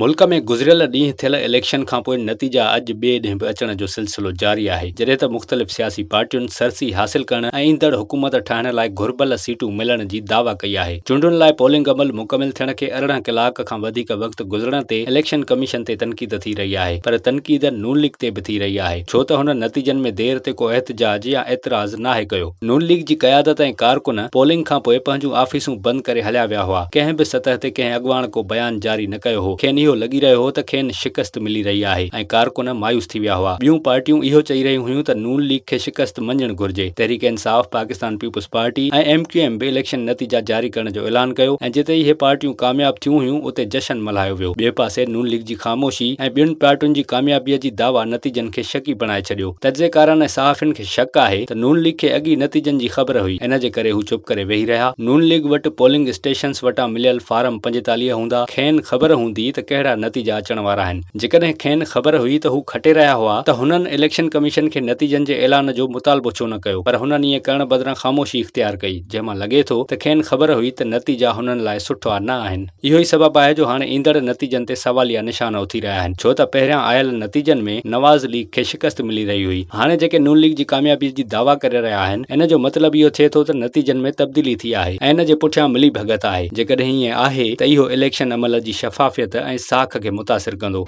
ملڪ ۾ گذريل ڏينهن ٿيل اليڪشن کانپوء نتيجا اڄ ٻئي ڏينهن به اچڻ جو سلسلو جاري آهي، جڏهن ته مختلف سياسي پارٽين سرسي حاصل ڪرڻ ۽ ايندڙ حڪومت ٺاهڻ لاء گهربل سيٽون ملڻ جي دعويٰ ڪئي آهي. چونڊن لاء پولنگ عمل مڪمل ٿيڻ کي 18 ڪلاڪ کان وڌيڪ وقت گذرڻ تي اليڪشن ڪميشن تي تنقيد ٿي رهي آهي پر تنقيد نون ليگ تي به ٿي رهي آهي ڇو ته هن نتيجن ۾ دير تي ڪو احتجاج يا اعتراض ناهي ڪيو. نون ليگ جي قيادت ۽ ڪارڪن پولنگ کانپوء پنهنجون آفيسون بند ڪري هليا ويا هئا. ڪنهن به سطح تي ڪنهن اڳواڻ ڪو بيان جاري نه ڪيو هو. کين اهو لڳي رهيو هو ته کين شڪست ملي رهي آهي ۽ ڪارڪن مايوس ٿي ويا هئا. ٻيون پارٽيون اهو چئي رهيون هيون ته نون ليگ کي شڪست مڃڻ گهرجي. Tehreek Insaf, Pakistan Peoples Party ۽ M Q M به اليڪشن نتيجا جاري ڪرڻ جو اعلان ڪيو ۽ جتي اهي پارٽيون ڪامياب ٿيون هيون اتي جشن ملهايو ويو. ٻئي پاسي نون ليگ جي خاموشي ۽ ٻين پارٽين جي ڪاميابيء جي دعويٰ نتيجن کي شڪي بڻائي ڇڏيو. تجزيڪارن ۽ صحافين کي شڪ آهي ته نون ليگ کي اڳ ئي نتيجن جي خبر هئي، ان جي ڪري هو چپ ڪري ويهي رهيا. نون ليگ وٽ پولنگ اسٽيشنز وٽان مليل فارم 45 هوندا، کين خبر هوندي ته ڪهڙا نتيجا اچڻ وارا آهن. جيڪڏهن کين خبر هئي ته هو کٽي رهيا هئا ته هنن اليڪشن ڪميشن کي نتيجن جي اعلان جو مطالبو ڇو نه ڪيو پر هنن ائين ڪرڻ بدران خاموشي اختيار ڪئي، جنهن مان لڳي ٿو ته کين خبر هئي ته نتيجا هنن لاء سٺا نه آهن. اهو ئي سبب آهي جو هاڻي ايندڙ نتيجن تي سواليه نشان اٿي رهيا آهن، ڇو ته پهريان آيل نتيجن ۾ نواز ليگ کي شڪست ملي رهي هئي، هاڻي جيڪي نون ليگ جي ڪاميابي جي دعويٰ ڪري رهيا آهن، ان جو مطلب اهو ٿئي ٿو ته نتيجن ۾ تبديلي ٿي آهي ۽ ان جي پٺيان ملي ڀڳت آهي، جيڪڏهن ائين آهي ته اهو اليڪشن عمل جي شفافيت ۽ ساک کي متاثر ڪندو.